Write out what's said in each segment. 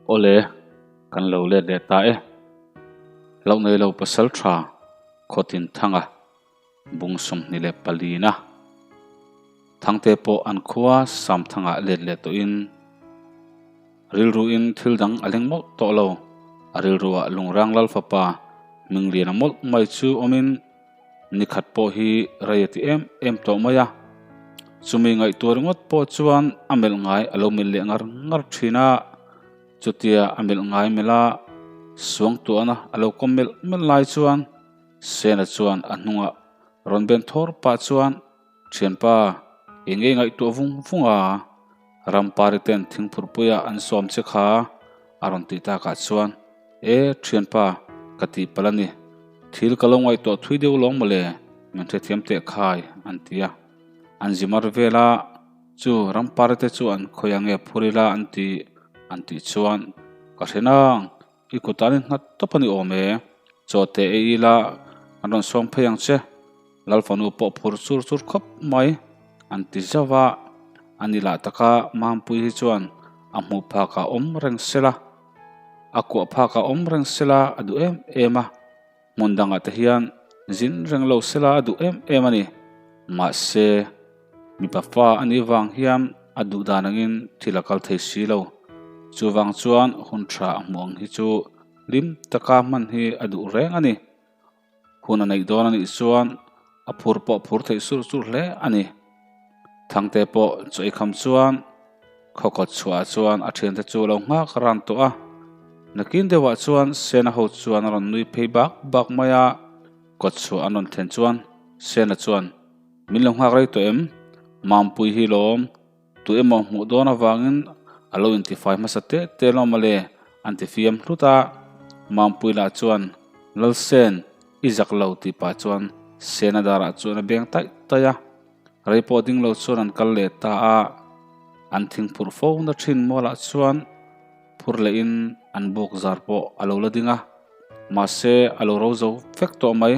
Awle, kan lo let leh ta e. Hlauh nei lo pasal tha Khawtin Thanga bung 24 na Thangte pawh an khua Samthangah let leh tawhin rilruin thil dang a leng mawlh tawh lo. A rilruah Lungrang Lal fapa Hmingliana mawlh mai chu awmin Nikhat pawh hi rei a ti em em tawh mai a, chumi ngaihtuah ringawt pawh chuan a melh ngai a lo melh leh ngar ngar thin a, chutia a melh ngai melh a suangtuahna a lo kawm melh melh lai chuan Sena chuan a hnungah rawn ben thawr pah chuan Thianpa, eng nge ngaihtuah vung vung a, Rampari ten thingphurhpuia an sawm che kha a rawn tih takah chuan E, thianpa, ka tih palh a ni. Thil ka lo ngaihtuah thui deuh lawng mawle, min hrethiam teh khai, an ti a. An zi mar vel a, Chu, Rampari te chu an khawi ang nge phur ila an ti, an tih chuan, Ka hre nang, i kut an innghat tawp a ni awm e, chaw teh ei ila an rawn sawm phei ang che, Lalfanu pawh phur chur chur khawp mai, an ti zauh a. A ni lah taka Mampui hi chuan a hmuh phakah awm reng sela. A kuah phak a awm reng sela a duh em em a, hmun dangah te hian zin reng lo sela a duh em em a ni. Mahse, mipa fa a nih vang hian a duh dan angin thil a kal thei si lo. Chuvang chuan hun tha a hmuh ang hi chu hlim taka hman hi a duh reng a ni. Hun a neih dawn a nih chuan a phur pawh phur theih sur sur hle a ni. Thangte pawh chaw ei kham chuan khawkawt chhuah chuan a thiante chu a lo nghak ran tawh a. Nakin deuhah chuan Sena ho chuan a rawn nui phei bak bak mai a, kawt chhuah an rawn thlen chuan Sena chuan, Min lo nghak rei tawh em? Mampui hi lawm. Tu emaw hmuh dawn avangin a lo intifai hmasa teh teh lawm mawle, an ti fiam hlut a. Mampui lah chuan, Lalsen, i zak lo tih pah chuan Sena darah chuan a beng taih taih a. Rei pawh ding lo chuan an kal leh ta a. An thing phurh fo na thin mualah chuan phur lehin an buk zar pawh a lo la ding a. Mahse, a lo ro zo vek tawh mai.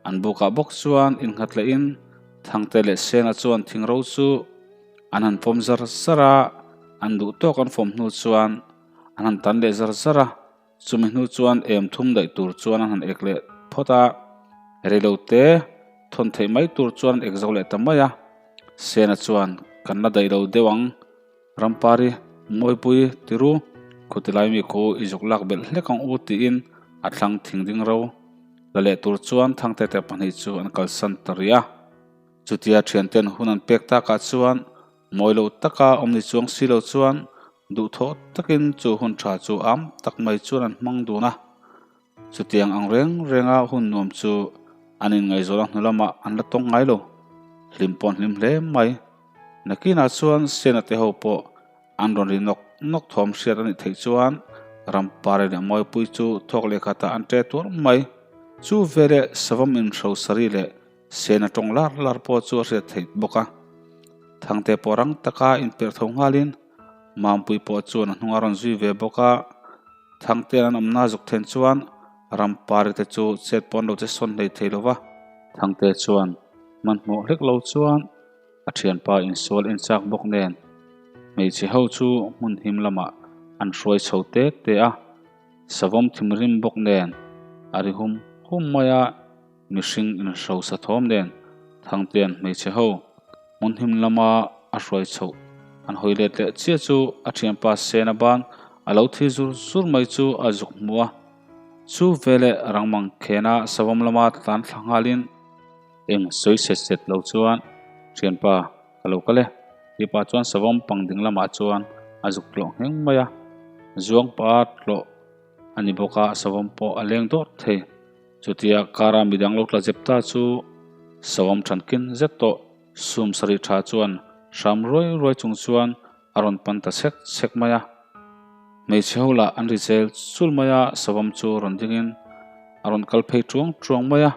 An bukah bawk chuan innghat lehin Thangte leh Sena chuan thingro chu an han fawm zar zar a, an duh tawk an fawm hnu chuan an han tan leh zar zar a, chumi hnu chuan em thum daih tur chuan an han ek leh phawt a, reilote thawn theih mai tur chuan an ek zo leh ta mai a, Sena chuan kan la daih lo deuh ang. Rampari, Mawipui, Tiru, Khutilai mi khu i zuk lak belh hlek ang u tiin a thlang thing ding ro. La leh tur chuan Thangtete pahnih chu an kalsan ta rih a. Chutia thianten hun an pek takah chuan mawi lo taka awm ni chuang si lo chuan duhthawh takin chu hun tha chu am tak mai chuan an hmang dun a. Chutiang ang reng renga hun nuam chu an inngaihzawl a hnu lamah an la tawng ngai lo. Hlim pawh an hlim hle mai. Nakinah chuan Sena te ho pawh an rawn ri nawk nawk thawm hriat a nih theih chuan Rampare leh Mawipui chu thawk leh khatah an ṭe tuar mai. Chu veleh Savam inhro sari leh Sena tawng lar lar pawh chu a hriat theih bawk a. Thangte pawh rang taka inperh tho nghalin Mampui pawh chuan a hnung a rawn zui ve bawk a. Thangtean an awmna zuk then chuan Rampari te chu chet pawh an lo che sawn hlei thei lo va. Thangte chuan hmanhmawh hlek lo chuan a thianpa insual en chak bawk nen hmeichhe ho chu hmun him lamah an hruai chho te te a, savawm thimrim bawk nen a ri hum hum mai a, mihring inhrosa thawm nen Thangtean hmeichhe ho hmun him lama a hruai chhoh an hawi let leh chiah chu a thianpa Sena ban a lo thi zur zur mai chu a zuk hmu a, chu veleh rangmang khena savawm lama tlan thla nghalin, Eng sawi set set lo chuan thianpa ka lo kal e tih pah chuan savawm pang ding lamah chuan a zuk tlawh ngheng mai a, zuang pa tlawh a ni bawk a savawm pawh a leng dawt thei. Chutia kara midang lo tla zep ta chu savawm thankin zet tawh sum sarih tha chuan hram ruai ruai chung chuan a rawn pan ta chhek chhek mai a. Hmeichhe ho lah an ri chel chul mai a, savawm chu rawn dingin a rawn kal phei tuang tuang mai a.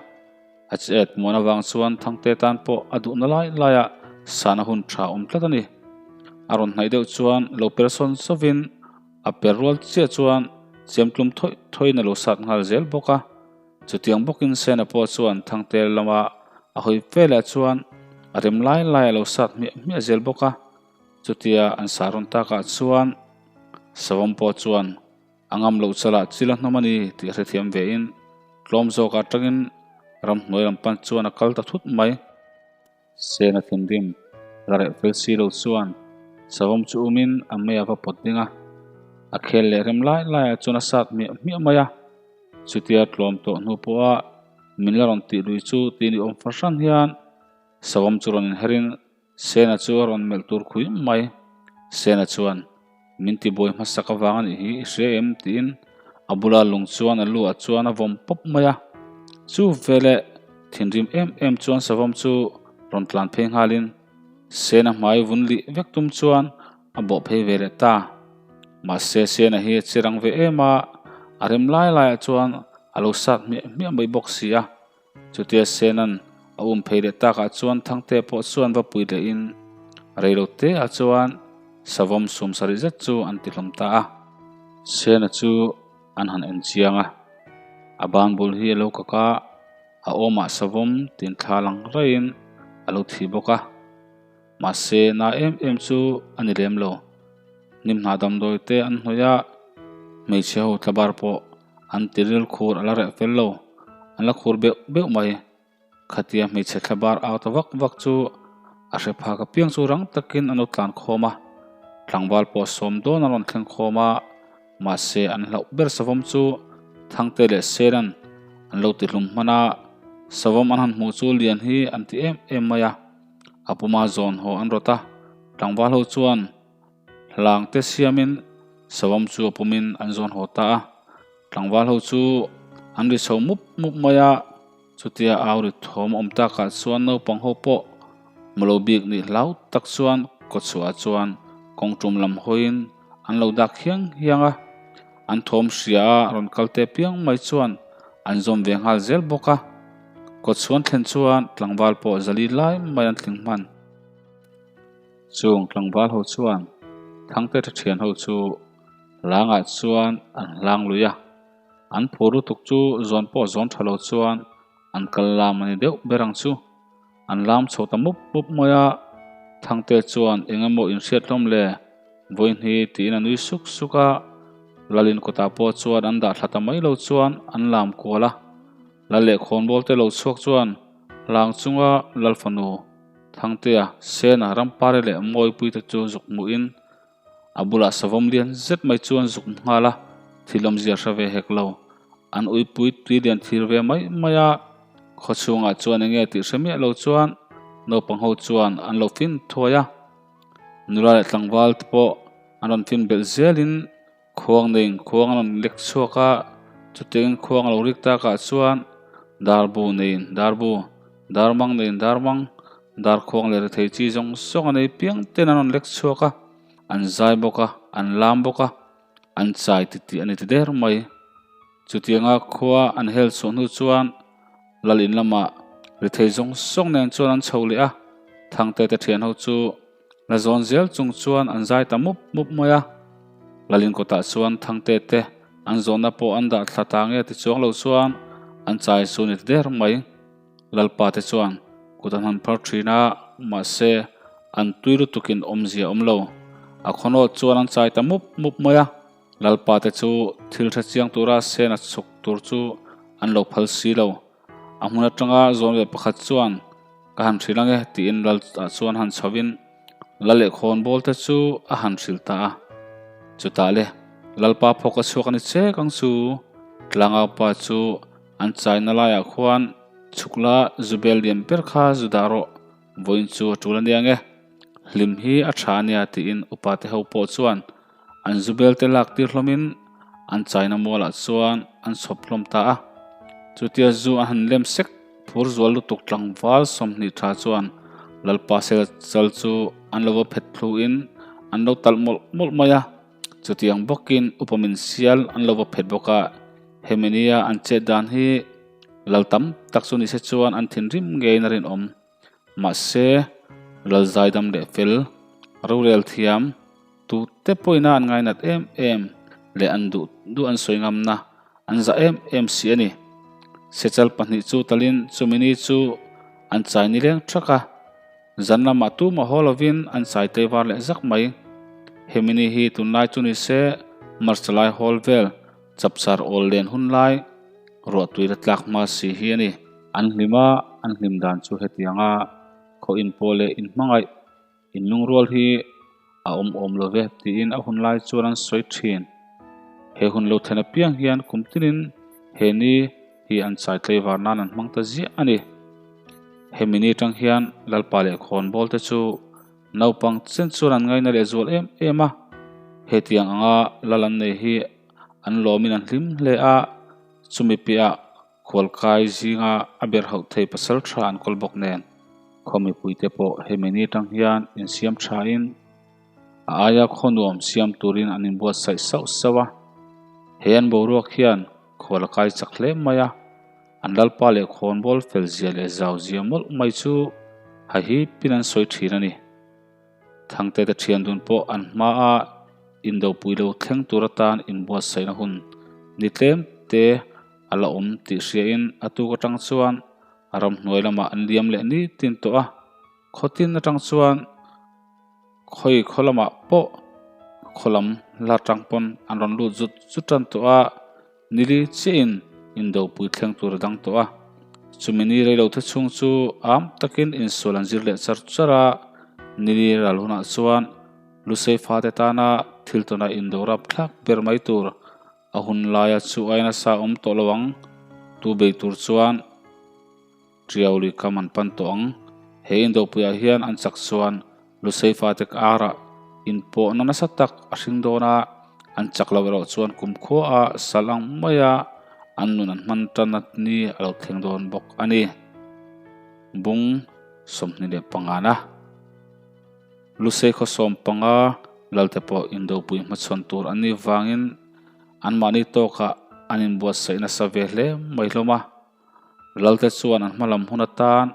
A chet muan avang chuan Thangte tan pawh a duhna lai laiah sana hun tha awm tlat a ni. A rawn hnaih deuh chuan lo per sawn sauvin a per rual chiah chuan chem tlum thawih thawhin a lo sat nghal zel bawk a. Chutiang bawkin Sena pawh chuan Thangte lama a hawi velah chuan a rem lai lai a lo sat hmiah hmiah zel bawk a. Chutia an sah rawn takah chuan. Savawm pawh chuan a ngam loh chalah chil a hnawm a ni tih hrethiam ve in tlawm zawk atangin ramhnuai lam pan chuan a kal ta thut mai. Sena thinrim la reh fel si lo chuan savawm chu umin a mei a va pawt ding a, a khel leh rem lai laiah chuan a sat hmiah hmiah mai a. Chutia tlawm tawh hnu pawha min la rawn tih lui chu tih ni awm fahran hian savawm chu rawn inherin Sena chu a rawn melh tur khui mai. Sena chuan, Min tibuai hmasak avang a nih hi i hria em? tiin a bula lung chuan a lu ah chuan a vawm pawp mai a. Chu veleh thinrim em em chuan savawm chu rawn tlan phei nghalin Sena hmai vun lih vek tum chuan a bawh phei ve leh ta. Mahse Sena hi a che rang ve em a, a rem lai laiah chuan a lo sat hmiah hmiah mai bawk si a. Chutia Senan a um phei leh takah chuan Thangte pawh chuan va pui lehin reilo te ah chuan savawm sum sarih zet chu an ti hlawm ta a. Sena chu an han en chiang a, a ban bul hi a lo kak a, a awmah savawm tin thla lang raiin a lo thi bawk a. Mahse na em em chu a ni lem lo. Hnim hnah damdawi te an hnawih a, hmeichhe ho tlabar pawh An tiril khur a la reh fel lo, an la khur beuh beuh mai. Khatia hmeichhe thlabar au ta vak vak chu a hre phak apiang chu rang takin an lo tlan khawm a, tlangval pawh sawm dawn an rawn thleng khawm a, mahse an hlauh ber savawm chu Thangte leh Senan an lo tihlum hman a, savawm an han hmuh chu lian hi an ti em em mai a, a puma zawn haw an rawt a, tlangval ho chuan Hlang te siamin savawm chu a pumin an zawn haw ta a, tlangval ho chu an ri chho mup mup mai a, chutia au ri thawm a awm takah chuan naupang ho pawh mulo bik nih hlau tak chuan kawchhuah chuan kawng tum lam hawiin an lo dak hiang hiang a, an thawm hria a rawn kal te piang mai chuan an zawm ve nghal zel bawk a, kawchhuan thlen chuan tlangval pawh zali lai mai an tling hman. Chung tlangval ho chuan Thangte tha thian ho chu hlangah chuan an hlang lui a, an phur lutuk chu zawn pawh zawn tha lo chuan an kal lam a ni deuh ber ang chu. An lam chho ta mup mup mai a, Thangte chuan eng emaw inhriat hlawm le Vawihni tiin a nui suk suk a, Lalin kawtah pawh chuan an dah thla ta mai lo chuan an lam kual a, Lal leh khawnbawl te lo chhuak chuan hlang chunga Lal fanu Thangtea, Sena, Rampari leh Mawipuite chu zuk hmuhin a bulah savawm lian zet mai chuan zuk nghal a, thil awmzia hre ve hek lo. An uipui tui lian thir ve mai mai a, khaw chhungah chuan enge tih hre miah lo chuan naupang ho chuan an lo fin thuai a. Nula leh tlangval te pawh an rawn fin belh zelin Khuang neiin khuang a rawn lek chhuak a, chutiangin khuang a lo rik takah chuan darbu neiin darbu, darmang neiin darmang, darkhuang leh rethei chi zawng zawng a nei piang ten an rawn lek chhuak a, an zai bawk a, an lam bawk a, an chai titih a ni ti der mai. Chutianga khua an hel chhuah hnu chuan lal in lamah rethei zawng zawng nen chuan an chho leh a, Thangte te thian ho chu La zawn zel chung chuan an zai ta mup mup mai a, Lalin kawtah chuan Thangte te an zawnna pawh an dah thla ta nge ti chuang lo chuan an chai chu ni ta der mai. Lalpa te chuan kut an han phar thin a, mahse an tui lutukin awmzia awm lo. A khawnawt chuan an chai ta mup mup mai a, Lalpa te chu thil hre chiang tura sen a chhuk tur chu an lo phal si lo. A hmun atanga zawn ve pakhat chuan ka han hrilh ange tiin lal ah chuan han chho in lal leh khawn bawl te chu a han hrilh ta a. Chutah le Lalpa phawk a chhuak a ni chek ang chu tlangau pa chu an chaina laiah khuan chhukla zubel lian ber kha zu dah rawh vawiin chu a tul a nia nge hlim hi a tha a nia tiin upa te ho pawh chuan An zubel te lak tir hlawmin an chaina mualah chuan an chhawp hlawm ta a. Chutia zu an han lem sek phur zual lutuk tlangval 20 tha chuan Lalpa sel chal chu an lo va phet thluin an lo talh mawlh mawlh mai a. Chutiang bawkin upa min sial an lo va phet bawk a. Hemi nia an chet dan hi lal tam tak chu nise chuan an thinrim ngeiin a rinawm. Mahse, lal zaidam leh fel, rorel thiam, tute pawhina an ngainat em em leh an duh duh an sawi ngamna an zah em em si a ni. Sechal pahnih chu talin chumi ni chu an chai ni leng thak a, zan lamah tumah haw lovin an chai teivar leh zak mai. Hemi ni hi tunlai chu ni se. March lai hawl vel chapchar awl len hun lai ruahtui la tlak hma si hi a ni. An hlim a, an hlim dan chu hetianga khaw inpawh leh inhmangaih inlungrual hi a awm awm lo ve tiin a hun lai chuan an sawi thin. He hun lo thlen apiang hian kum tinin he ni hi an chai tlaivar nan an hmang ta ziah a ni. Hemi ni atang hian Lalpa leh khawnbawl te chu Naupang chen chuan an ngaina leh zual em em a, hetiang anga lal an nei hi an lawmin an hlim hle a, chumi piahah khualkai zinga a ber hauh thei pasal tha an kawl bawk nen. Khaw mipuite pawh hemi ni atang hian insiam thain a aia khaw nuam siam turin an inbuatsaih sauh sauh a, he an boruak hian khual a kai chak hle mai a. An lalpa leh khawnbawl fel zia leh zau zia mawlh mai chu hahipin an sawi thin a ni. Thangte te thian dun pawh an hmaa indopui lo thleng tur atan inbuatsaihna hun ni tlem te a la awm tih hriain a tuk atang chuan a ramhnuai lamah an liam leh nitin tawh a. Khawtin atang chuan khawi khaw lamah pawh khaw lam la tang pawn an rawn lut zut zut tan tawh a, nili chiahin indopui thleng tur a dang tawh a. Chumi ni reilo te chhung chu am takin insual an zir leh char char a, nili ral hunah chuan Lusei fate tana thil tawna indo rap thlak ber mai tur a hun laia chu aia nasa awm tawh lo ang tu bei tur chuan Ṭiau lui kam an pan tawh ang. He indopuiah hian an chak chuan Lusei fate karah inpawhna nasa tak a hring dawn a, an chak loh erawh chuan kumkhuaah sal ang maia an nun an hman tan a ni a lo thleng dawn bawk a ni. Bung 25 na. Lusei khaw 15 lalte pawh indopui hmachhawn tur an nih vangin anmahni tawkah an inbuatsaih nasa ve hle mai hlawm a. Lalte chuan an hmalam hun atan,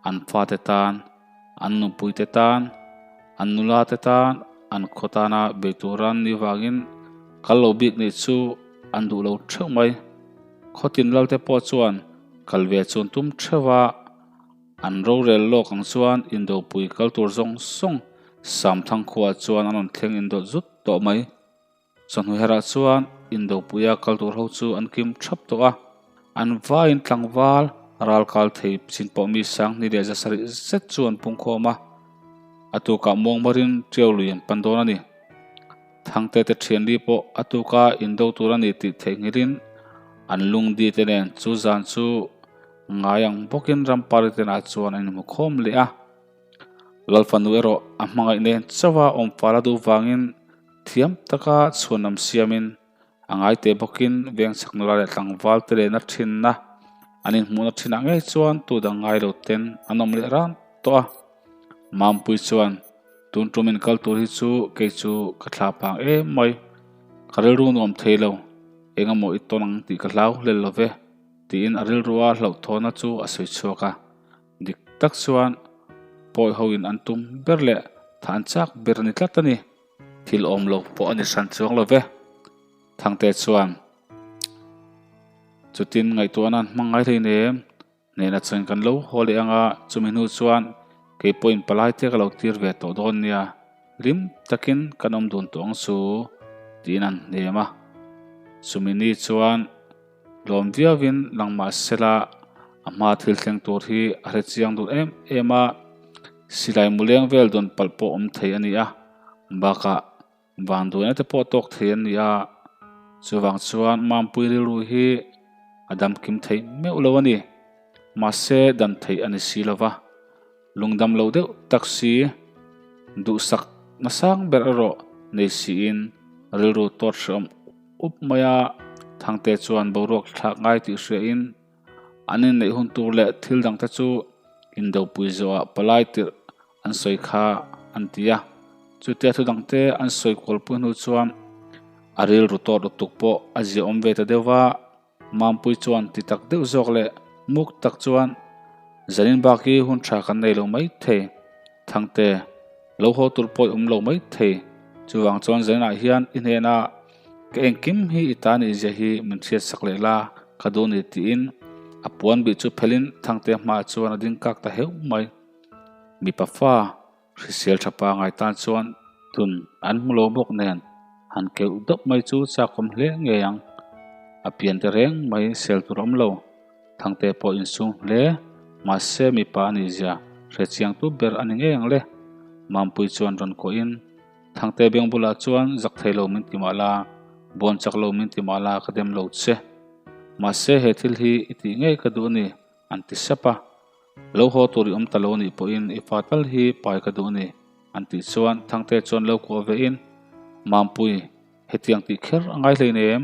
an fate tan, an nupuite tan, an nulate tan, an khaw tana bei tura an nih vangin kal lo bik nih chu an duh lo theuh mai. Khawtin lalte pawh chuan kal ve chu an tum theuh a, an rorel lawk ang chuan indopui kal tur zawng zawng Samthang khuaah chuan an rawn thleng indawt zut tawh mai. Chawhnu herah chuan Indopuia kal tur ho chu an kim thap tawh a, an vaiin tlangval ral kal thei chin pawh mi sanghnih leh zasarih zet chu an pungkhawm a, a tukah muangmarin ṭiau lui an pan dawn a ni. Thangte te ṭhianli pawh a tuka indo tur a ni tih theihnghilhin an lungdi te nen chu zan chu ngai ang bawkin rampari tenah chuan an inhmu khawm leh a. Lalfanu erawh a hmangaih nen chauha awm fal a duh vangin thiam taka chhuanlam siamin a ngai teh bawkin vengchhak nula leh tlangval te lehna thinna an inhmuhna thinah ngei chuan tu dang ngai lo ten an awm leh ran tawh a. Mampui chuan tun tum in kal tur hi chu kei chu ka thla pang em mai, ka rilru nuam thei lo, engemaw i tawn ang tih ka hlau hlel lo ve tiin a rilrua hlauhthawna chu a sawi chhuak a. Dik tak chuan pawi hoin an tum ber leh tha an chak ber a ni tlat a ni. Thil awm lo pawh a ni hran chuang lo ve. Thangte chuan chutin ngaihtuahna an hmang ngai hlei nem. Hnehna chuan kan lo haw leh ang a, chumi hnu chuan kei pawhin palai te ka lo tir ve tawh dawn nia. Hlim takin kan awm dun tawh ang chu tiin an hnem a. Chumi ni chuan. Lawm viauin lang mah sela a hma thil thleng tur hi a hre chiang dun em em a, silai mu leng vel dawn palh pawh awm thei a ni a, bakah vanduaina te pawh tawk thei an ni a, chuvang chuan Mampui rilru hi a damkim thei meuh lo a ni. Mahse dam theih a ni si lova, lungdam lo deuh tak si, duhsak nasang ber erawh nei siin rilru tawt hrehawm up mai a, Thangte chuan boruak thlak ngai tih hriain an inneih hun tur leh thil dangte chu indopui zawhah palai tirh an sawi kha an ti a. Chutia thu dangte an sawi kualpui hnu chuan a rilru tawt lutuk pawh a ziaawm ve ta deuh va. Mampui chuan ti tak deuh zawk leh muk tak chuan, Zanin bak hi hun tha kan nei lo mai thei, Thangte, lo haw tur pawh i awm lo mai thei, chuvang chuan zaninah hian i hnena ka engkim hi i ta nih zia hi min hriat sak leh la ka duh ni tiin a puan bih chu phelin Thangte hmaah chuan a ding kak ta heuh mai. Mipa fa. Hrisel tha pangai tan chuan tun an hmu lo bawk nen. Han keuh deuh mai chu chakawm hle ngei ang. A pian te reng mai sel tur a awm lo. Thangte pawh insum hle. Mahse mipa a nih zia hre chiang tu ber a ni ngei ang le. Mampui chuan rawn kawhin Thangte beng bulah chuan zak thei lo min ti mah la, buan chak lo min ti mah la ka dem lo che. Mahse he thil hi i tih ngei ka duh a ni an ti sep a. Lo haw tur i awm ta lo anih pawhin i fa tal hi pai ka duh a ni, an tih chuan Thangte chuan lo kuah ve in, Mampui, hetiang tih kher a ngai hlein em?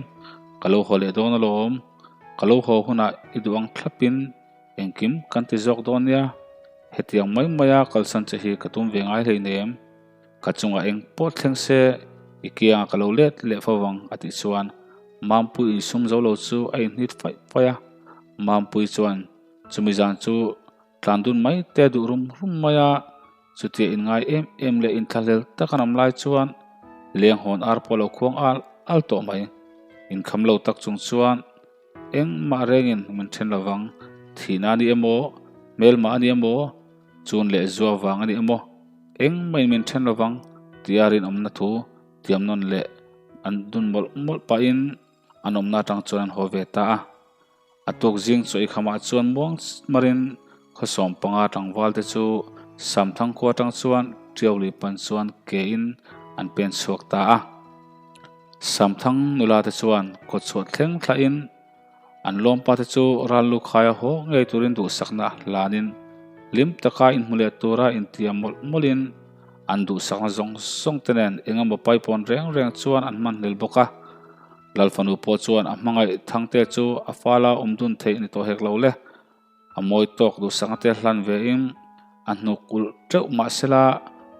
Ka lo haw leh dawn alawm. Ka lo haw hunah i duh ang thlapin engkim kan ti zawk dawn nia. Hetiang mai maia kalsan che hi ka tum ve ngai hlein em? Ka chungah eng pawh thleng se i kiangah ka lo let leh fo vang, a tih chuan Mampui insum zo lo chu a inhnit faih faih a. Mampui chuan Chumi zan chu tlan dun mai te duh rum rum mai a, chutia inngai em em leh inthlahlel tak an awm lai chuan leng hawn ar pawh lo khuang al al tawh mai. Inkham lo tak chung chuan engmah rengin min then lovang, thihna a ni emaw, hmelmah a ni emaw, chun leh zua vang a ni emaw, engmahin min then lovang tia rinawmna thu tiam nawn leh an dun mawlh mawlh pahin an awmna atang chuan an haw ve ta a. A tuk zing chaw i khamah chuan muang marin khawsawm panga tlangval te chu Samthang khua atang chuan Tiau lui pan chuan ke in an pen chhuak ta a. Samthang nula te chuan kawtchhuah thleng thlah in an lawmpa te chu ral lu khaia haw ngei turin duhsakna hlanin hlim taka inhmu leh tura intiam mawlh mawlhin an duhsakna zawng zawng te nen engemaw paipawn reng reng chuan an hmanhlel bawk a. Lalfanu pawh chuan a hmangaih Thangte chu a fala awm dun theih ni tawh hek lo le. A mawi tawk duhsakna te hlan ve in a hnuk ulh teuh mahsela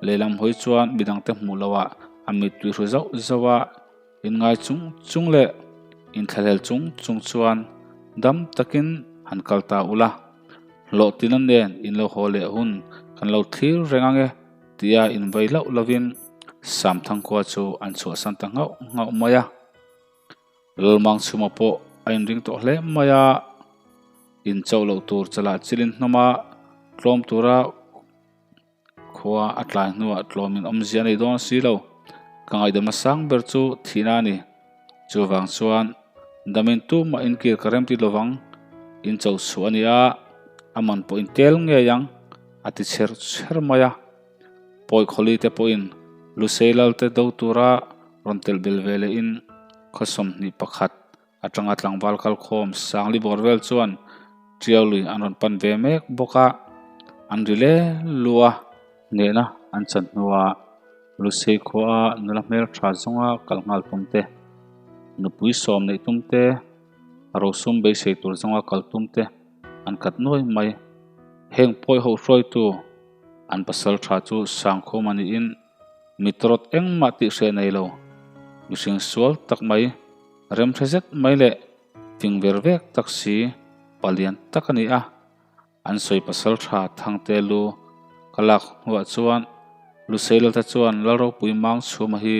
lehlam hawi chuan midangte hmuh loh ah a mittui hru zauh zauh a, inngai chung chung leh inthlahlel chung chung chuan dam takin han kal ta ula. Hlawhtlina nen in lo haw leh hun kan lo thlir reng ange. Tia invei hlauh lovin Samthangkhua chu an chhuahsan ta nghauh nghauh mai a. Lalmang chhuma pawh a inring tawh hle mai a, inchauh loh tur chalah chilin hnawma tlawm tura khua a tlai hnuah tlawmin awmzia a nei dawn si lo. Ka ngaihdam a sang ber chu thihna a ni. Chuvang chuan damin tumah inkir ka remti lovang, inchauh chhuah a ni a, a man pawh intel ngei ang. A ti chher chher mai a. Pawi khawli te pawhin Lusei lal te do tura rawn telh bel ve lehin khaw 21 atanga tlangval kalkhawm Sangli bawr vel chuan Tiau lui an rawn pan ve mek bawk a, an ri le lu a. Hnehna an chan hnuah Lusei khua nula hmeltha zawnga kal nghal tum te, nupui sawm neih tum te, rosum beisei tur zawnga kal tum te, an kat nuai mai. Heng pawi ho hruaitu an pasal tha chu Sangkhum a niin mitrawt engmah tih hreh nei lo, mihring sual tak mai, remhre zet mai leh fing ver vek tak si palian tak a ni a. An sawi pasal tha Thangte lu ka lak hnuah chuan Luseilalta chuan Lalropui Mang Chhuma hi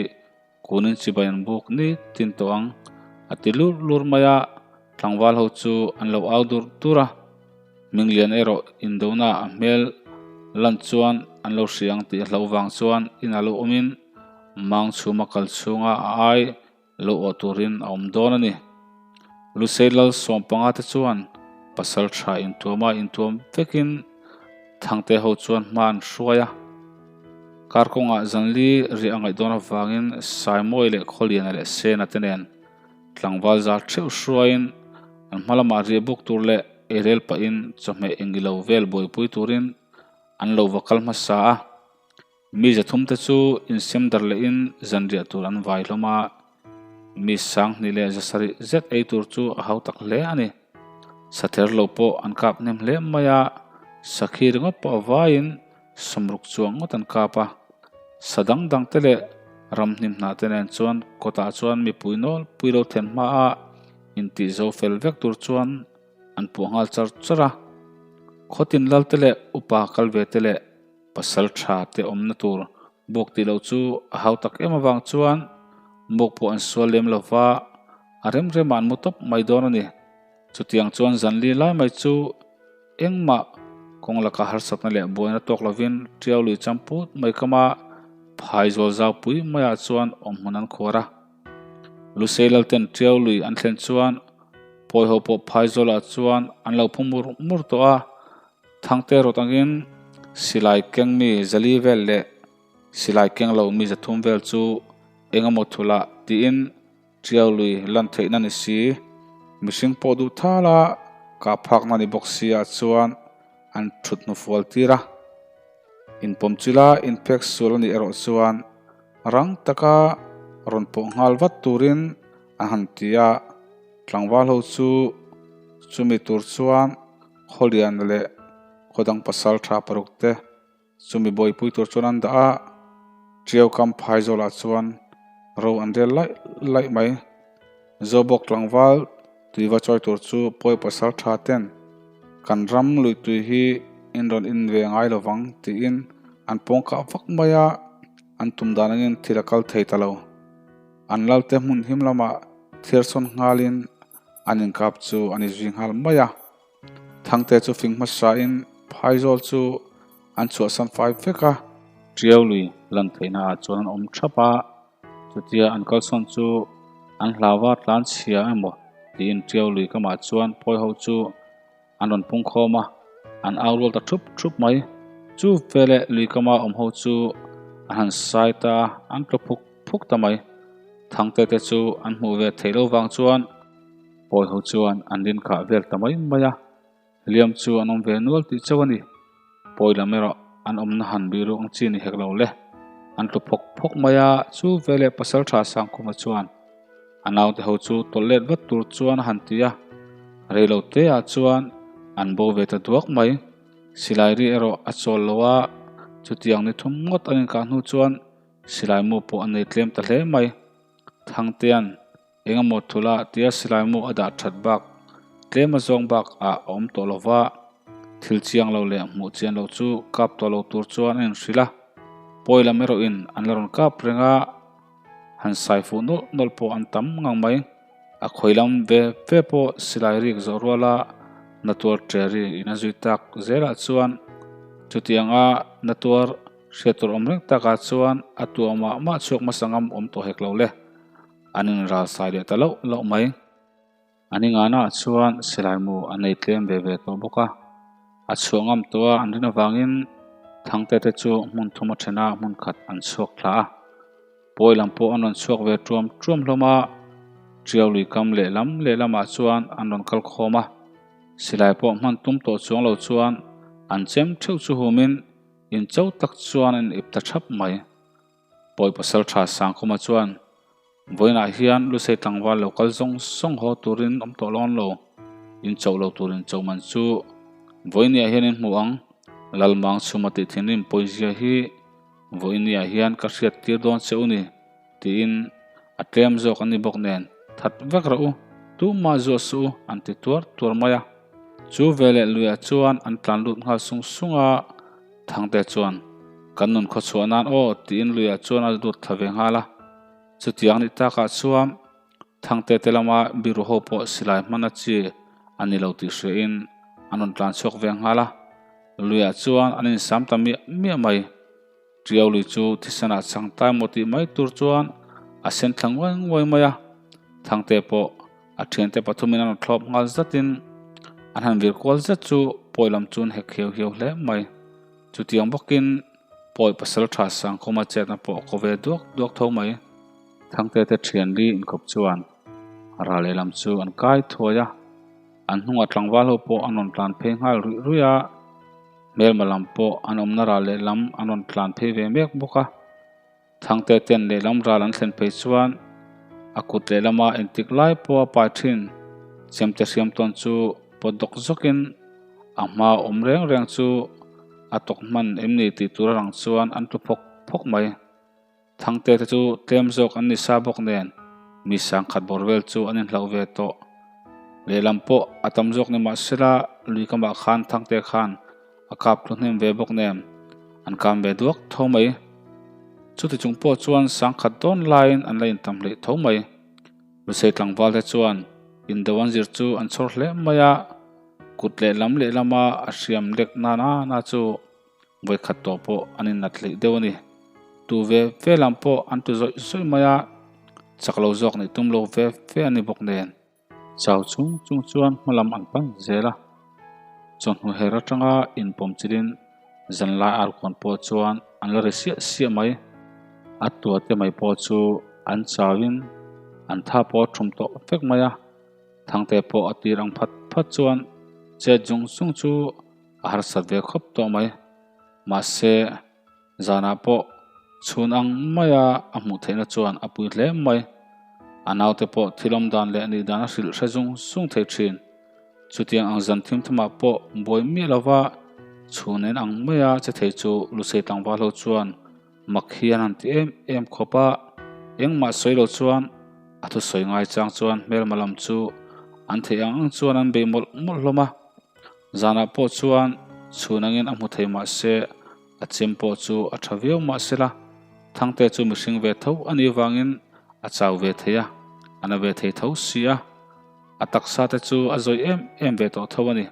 Kunin chibai an buk ni tin tawh ang, a ti lur lur mai a, tlangval ho chu an lo au dur dur a. Minglian erawh indona a hmel lan chuan an lo hria ang tih a hlauh vang chuan inah lo awmin mang chhuma kal chhunga a ai lo awh turin a awm dawn a ni. Lusei lal 15 te chuan pasal tha intuama intuam vekin Thangte ho chuan hma an hruai a. Kar kawngah zanli riah a ngaih dawn avangin Saimawi leh Khawliana leh Sena te nen tlangval zar theuh hruaiin an hma lamah riah buk tur leh eirel pahin chawhmeh engilo vel buaipui turin an lo va kal hmasa a. Mi zathum te chu insem dar lehin zanriah tur an vai hlawm a, mi 2000 leh 700 zet ei tur chu a hau tak hle a ni. Sather lo pawh an kap hnem hle mai a, sakhi ringawt pawh a vaiin 60 chuang ngawt an kap a. Sa dang dang te leh ram hnim hnah te nen chuan kawtah chuan mipui nawl pui lo then hma a intih zo fel vek tur chuan an puah nghal char char a. Khawtin lal te leh upa kal ve te leh Pasal tha te awmna tur bawk tih loh chu a hau tak em avang chuan bawk pawh an sual lem lo va, a rem remah an mu tawp mai dawn a ni. Chutiang chuan zanli lai mai chu engmah kawng laka harsatna leh buaina tawk lovin Tiau lui champut mai kama phai zawl zau pui maiah chuan awm hmun an khuar a. Lusei Lalten Tiau lui an thlen chuan Pawiho pawh Phaizawlah chuan an lo phu mur mur tawh a, Thangte rawt angin silai keng mi zali vel leh silai keng lo mi zathum vel chu eng emaw thulah tiin Tiau lui lan theihna ni si, mihring pawh duh thal a, kah phakna ni bawk si ah chuan an thut hnufual tir a. Inpawm chila inphek sual a nih erawh chuan rang taka rawn pawh nghal vat turin a han ti a, tlangval ho chu chumi tur chuan Khawliana leh khawdang pasal tha paruk te chumi buaipui tur chuan an dah a, Tiau kam phaizawlah chuan ro an rel laih laih mai. Zobawk tlangval tuiva chawi tur chu pawi pasal tha ten kan ram lui tui hi in rawn in ve ngai lovang tiin an pawng kah vak mai a, an tum dan angin thil a kal thei ta lo. An lalte hmun him lamah thirsawn nghalin an inkap chu an i zui nghal mai a. Thangte chu fing hmasain phaizawl chu an chhuahsan fai vek a. Tiau lui lan theihna ah chuan an awm thap a, chutia an kalsawn chu an hlauva tlan chhia emaw tiin Tiau lui kamah chuan pawi ho chu an rawn pung khawm a, an au rual ta thup thup mai. Chu veleh lui kama awm ho chu an han sai ta a, an tlu phuk phuk ta mai. Thangte te chu an hmuh ve theih lo vang chuan Pawi ho chuan an rin khah vel ta mai mai a, hliam chu an awm ve nual tih chauh a ni. Pawi lam erawh an awmna han biru ang chi ni hek lo le. An tlu phawk phawk mai a, chu veleh Pasaltha Sangkhuma chuan a naute ho chu tawlh let vat tur chuan a han ti a, reilo te ah chuan an bo ve ta duak mai. Silai ri erawh a chawl lo a, chutiang ni thum ngawt an inkah hnu chuan silai mu pawh a nei tlem ta hle mai. Thangtea'n Engemaw thula tia silai mu a dah that bak tlem a zawng bak ah a awm tawh lova, thil chiang lo leh hmuh chian lo chu kap tawh lo tur chuan a inhrilh a. Pawi lam erawh in an la rawn kap reng a, han sai fuh nawlh nawlh pawh an tam ngang mai. A khawi lam ve ve pawh silai rik zawh ruala natuar ṭe ri in a zui tak zelah chuan chutianga natuar hriat tur awm reng takah chuan a tuah mah mah chhuak hmasa ngam awm tawh hek lo le. An inral sai leh ta loh loh mai. An inganah chuan silai mu a nei tlem ve ve tawh bawk a. A chhuah ngam tawh a an rin avangin Thangte te chu hmun thum a then a hmun khat an chhuak thla a. Pawi lam pawh an rawn chhuak ve tuam tuam hlawm a, Tiau lui kam lehlam lehlamah chuan an rawn kal khawm a. Silai pawh hman tum tawh chuang lo chuan an chem theuh chu humin incho tak chuan an ip ta thap mai. Pawi pasal tha Sangkhuma chuan, Vawiinah hian Lusei tlangval lo kal zawng zawng haw turin awm tawh lawn lo, in chauh lo turin chauh man chu vawiiniah hian in hmu ang, Lalmang chhuma tih thinrim pawizia hi vawiiniah hian ka hriat tir dawn che u ni, tiin a tlem zawk an ni bawk nen, That vek rawh u, tumah zuah suh u, an ti tuar tuar mai a. Chu veleh luiah chuan an tlan lut nghal sung sung a. Thangte chuan, Kan nun khaw chhuah nan aw, tiin luiah chuan a lut thla ve nghal a. Chutiang nih takah chuan Thangte te lama biru ho pawh silai hmana chi a ni lo tih hriain an rawn tlan chhuak ve nghal a. Luiah chuan an insam ta miah miah mai. Tiau lui chu thisanah chang tai maw tih mai tur chuan a sen thla nguai nguai mai a. Thangte pawh A thiante pathumin an rawn thlawp nghal zatin an han vir kual zet chu pawi lam chu an hek hiau hiau hle mai. Chutiang bawkin pawi pasal tha Sangkhuma chetna pawh a ko ve duak duak tho mai. Thangte te thian li inkhawp chuan ral lehlam chu an kai thuai a, an hnungah tlangval ho pawh an rawn tlan phei nghal ruih ruih a, hmelma lam pawh an awmna ral lehlam an rawn tlan phei ve mek bawk a. Thangte ten lehlam ral an thlen phei chuan a kut lehlama engtik lai pawha pai thin chemte hriam tawn chu pawt dawk zawkin a hma awm reng reng chu a tawk hman em ni tih tur a rang chuan an tlu phawk phawk mai. Thangte te chu tlem zawk an ni sa bawk nen mi sangkhat bawr vel chu an inhlauh ve tawh. Lehlam pawh a tam zawk ni mahsela lui kamah khan Thangte khan A kap tlu hnem ve bawk nen an kam ve duak tho mai. Chuti chung pawh chuan sangkhat dawn laiin an la intam hleih tho mai. Lusei tlangval te chuan indo an zir chu an chhawr hle mai a, kut lehlam lehlama a hriam lek nana na chu vawikhat tawh pawh an innat hleih deuh a ni. Tu ve ve lam pawh an tu zawih zawih mai a. Chak lo zawk nih tum lo ve ve a ni bawk nen. Chau chung chung chuan hmalam an pan zel a. Chawhnu her atanga inpawm chilin zanlai arkuan pawh chuan an la ri siah siah mai. A tuate mai pawh chu an chauin an tha pawh a thum tawh vek mai a. Thangte pawh a tir ang phat phat chuan chet zung zung chu a harsat ve khawp tawh mai. Mahse, zanah pawh chhun ang maia a hmuh theihna chuan a pui hle mai. A naute pawh thil awm dan leh nih dan a hrilh hre zung zung thei thin. Chutiang ang zan thim thumah pawh buai miah lova chhun en ang maia che thei chu Lusei tlangval ho chuan mak hian an ti em em khawp a, engmah sawi lo chuan a thusawi ngai chang chuan hmelma lam chu an theih ang ang chuan an bei mawlh mawlh hlawm a. Zanah pawh chuan chhun angin a hmu thei mah se, a chem pawh chu a tha viau mah sela, Thangte chu mihring ve tho a nih vangin a chau ve thei a, a na ve thei tho si a, a taksa te chu a zawi em em ve tawh tho a ni.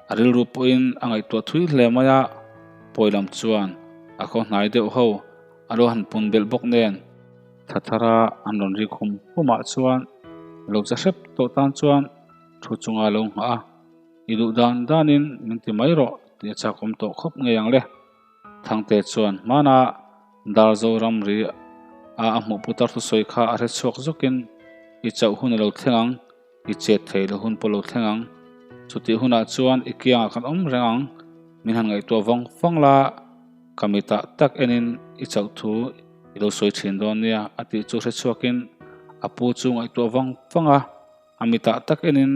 A rilru pawhin a ngaihtuah thui hle mai a, pawi lam chuan a khaw hnai deuh ho a lo han pun belh bawk nen, thla thara an rawn rik hum humah chuan lo che hrep tawh tan chuan thu chunga lo nghah a, I duh dan danin min ti mai rawh tih a chakawm tawh khawp ngei ang le. Thangte chuan hmana Darzo ramri a a hmuh putar thusawi kha a hre chhuak zawkin i chauh hun a lo thleng ang, i chet thei lo hun pawh lo thleng ang. Chutih hunah chuan i kiangah kan awm reng ang, min han ngaihtuah vawng vawng la, ka mitah tak enin i chauh thu i lo sawi thin dawn nia a tih chu hre chhuakin a pu chu ngaihtuah vawng vawng a, a mitah tak enin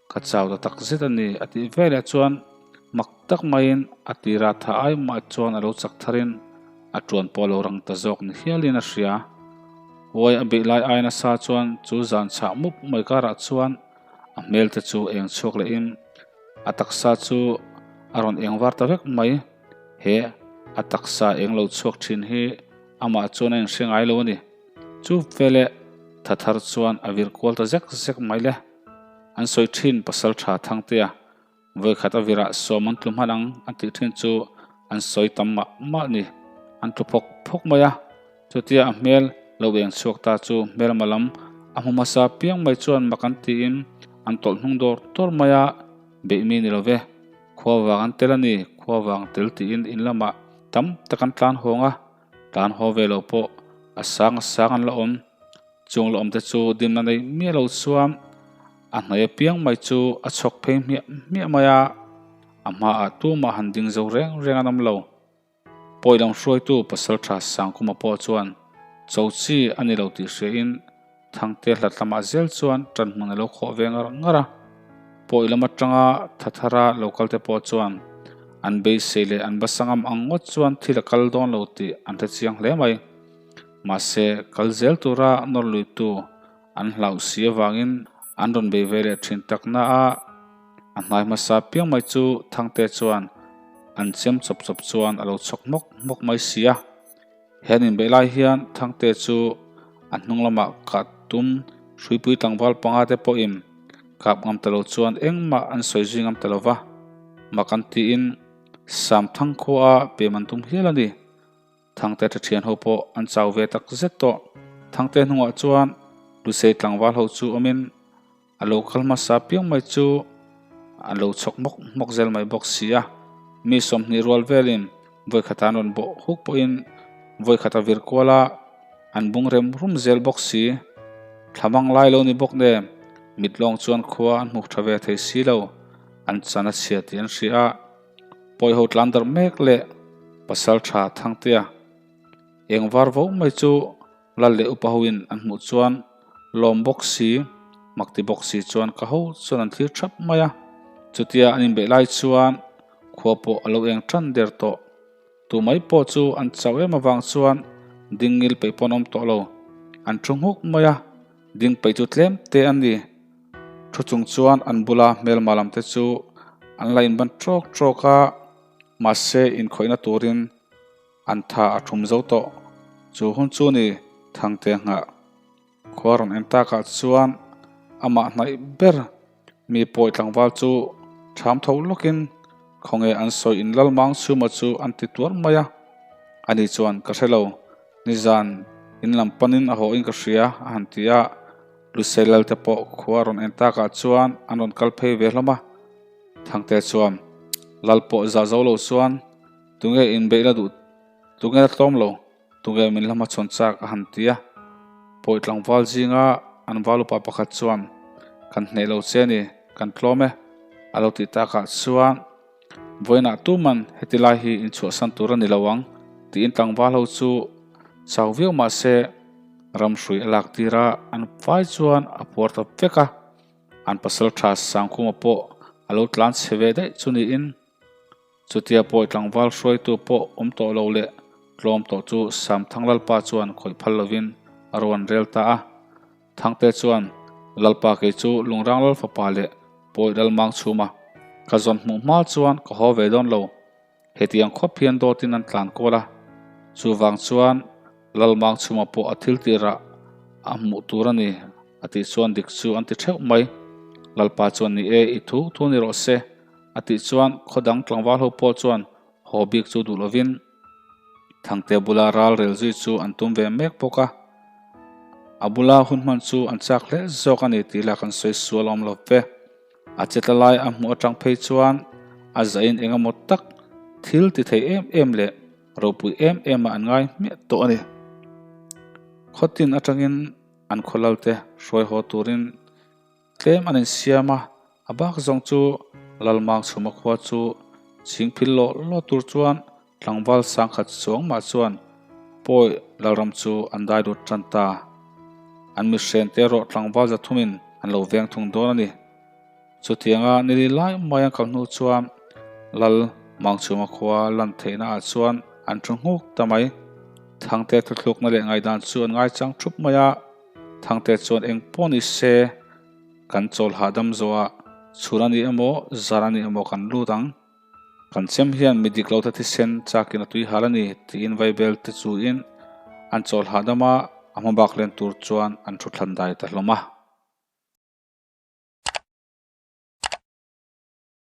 Ka chau ta tak zet a ni, a tih veleh chuan mak tak maiin a tira tha ai mah chuan a lo chak tharin a tuan pawh a lo rang ta zawk ni hialin a hria. Huai a beih lai ai nasa chuan chu zan chhah mup mai karah chuan a hmel te chu eng chhuak lehin a taksa chu a rawn eng var ta vek mai. He a taksa eng lo chhuak thin hi amah chuan a inhre ngai lo a ni. Chu veleh tha thar chuan a vir kual ta zek zek mai le. An sawi thin pasal tha Thangtea, vawikhat a virah sawm an tlu hman ang an tih thin chu an sawi tam mah mah ni. An tlu phawk phawk mai a, chutia a hmel lo eng chhuak ta chu hmelma lam a hmu hmasa piang mai chuan mak an tiin an tawlh hnung dawr dawr mai a, beih mi ni lo ve, khua vang an tel a ni, khua vang tel tiin in lamah tam tak an tlan hawng a, tlan haw ve lo pawh a sang a sang an la awm. Chung la awmte chu dimna nei miah lo chuan a hnaih apiang mai chu a chhawk phei hmiah hmiah mai a, a hmaah tumah han ding zo reng reng an awm lo. Pawi lam hruaitu Pasaltha Sangkhuma pawh chuan cho chi a ni lo tih hriain Thangte hlat lamah zel chuan tan hmun a lo khawh ve ngar ngar a. Pawi lam atanga Thathara lo kalte pawh chuan an beisei leh an va sangam ang ngawt chuan thil a kal dawn lo tih an hrechiang hle mai. Mahse, kal zel tura nawr luitu an hlauh si avangin an rawn bei ve leh thin takna a, a hnai hmasa piang mai chu Thangte chuan an chem chawp chawp chuan a lo chhawk hmawk hmawk mai si a. He an inbeih lai hian Thangte chu a hnung lamah kah tum hruipui tlangval panga te pawhin kap ngam ta lo chuan engmah an sawi zui ngam ta lo va, mak an tiin Samthang khua a pem an tum hial a ni. Thangte tha thian ho pawh an chau ve tak zet tawh. Thangte hnungah chuan Lusei tlangval ho chu awmin a lo kal hmasa piang mai chu a lo chhawk hmawk hmawk zel mai bawk si a. Mi 20 rual velin vawikhat an rawn bawh huk pawhin vawikhat a vir kual a, an bung rem rum zel bawk si. Thlamang lai lo ni bawk nen mit lawng chuan khua an hmu tha ve thei si lo, an chan a chhia tih an hria a. Pawiho tlan darh mek leh pasal tha Thangtea eng var vo mai chu lal leh upa hoin an hmuh chuan lawm bawk si, makti bawk si chuan ka ho chuan an thlir thap mai a. Chutia an inbeih lai chuan khua pawh a lo eng tan der tawh. Tu mai pawh chu an chauh em avang chuan ding ngil peih pawh an awm tawh lo. An thu nghuk mai a, ding peih chu tlem te an ni. Thu chung chuan an bula hmelma lam te chu an la inban trawk trawk a, mahse inkhawihna turin an tha a thum zo tawh. Chu hun chu ni Thangte nghah khua rawn en takah chuan amah hnaih ber mi pawi tlangval chu ṭham tho lawkin khawnge an sawi in Lalmang chhuma chu an ti tuar mai a, ani chuan ka hre lo nizan. In lam panin a haw in ka hria, a han ti a. Lusei lal te pawh khua rawn en takah chuan an rawn kal phei ve hlawm a. Thangte chuan, Lal pawh zah zo lo chuan tunge inbeih la duh, tunge la tlawm lo, tunge min la hmachhawn chak a han ti a. Pawi tlangval zinga an val upa pakhat chuan, Kan hneh lo che ni, kan tlawm e, a lo tih takah chuan, Vawiinah tuman heti lai hi inchhuahsan tur a ni lo ang tiin tlangval ho chu chau viau mah se ram hrui a lak tir a, an vai chuan a puar ta vek a, an pasal tha Sangkhuma pawh a lo tlan chhe ve daih chu niin chutia pawi tlangval hruaitu pawh awm tawh lo leh tlawm tawh chu Samthang Lalpa chuan khawih phal lovin a rawn rel ta a. Thangte chuan, Lalpa kei chu Lungrang Lal fapa leh Pawi Lal Mang chhum a, ka zawn hmuh hma chuan ka haw ve dawn lo. Hetiang khawp hian dawtin an tlan kual a, chuvang chuan Lal Mang chhuma pawh a thil tirah a hmuh tur a ni a tih chuan dik chu an ti theuh mai. Lalpa chuan ni e, i thu thu ni rawh se a tih chuan khaw dang tlangval ho pawh chuan haw bik chu duh lovin, Thangte bula ral rel zui chu an tum ve mek bawk a, a bula hun hman chu an chak hle zawk a ni tih lah kan sawi sual awm lo ve. A chetla lai a hmuh atang phei chuan a zahin eng emaw tak thil ti thei em em leh ropui em em ah an ngai hmiah tawh a ni. Khawtin atangin an khawlal te hruai haw turin Tlem an insiam a, a bak zawng chu Lalmang chhuma khua chu chhingphil lawh lawh tur chuan tlangval sangkhat chuang mah chuan pawi Lalram chu an dai lut tan ta. An mihren te erawh tlangval zathumin an lo veng thung dawn a ni. Chutianga nili lai mai an kal hnu chuan Lal Mangchhuma khua lan theihna ah chuan an thu nghuk ta mai. Thangte thuthlukna leh ngaihdan chu an ngaichang thup mai a. Thangte chuan eng pawh ni se kan chawl hahdam zawh a, chhun a ni emaw zar a ni emaw kan lut ang. Kan chem hian mi dik lo te thisen chakin a tui hal a ni tiin vaibel te chuin an chawl hahdam a, a hma bak len tur chuan an thu thlan dai ta hlawm a.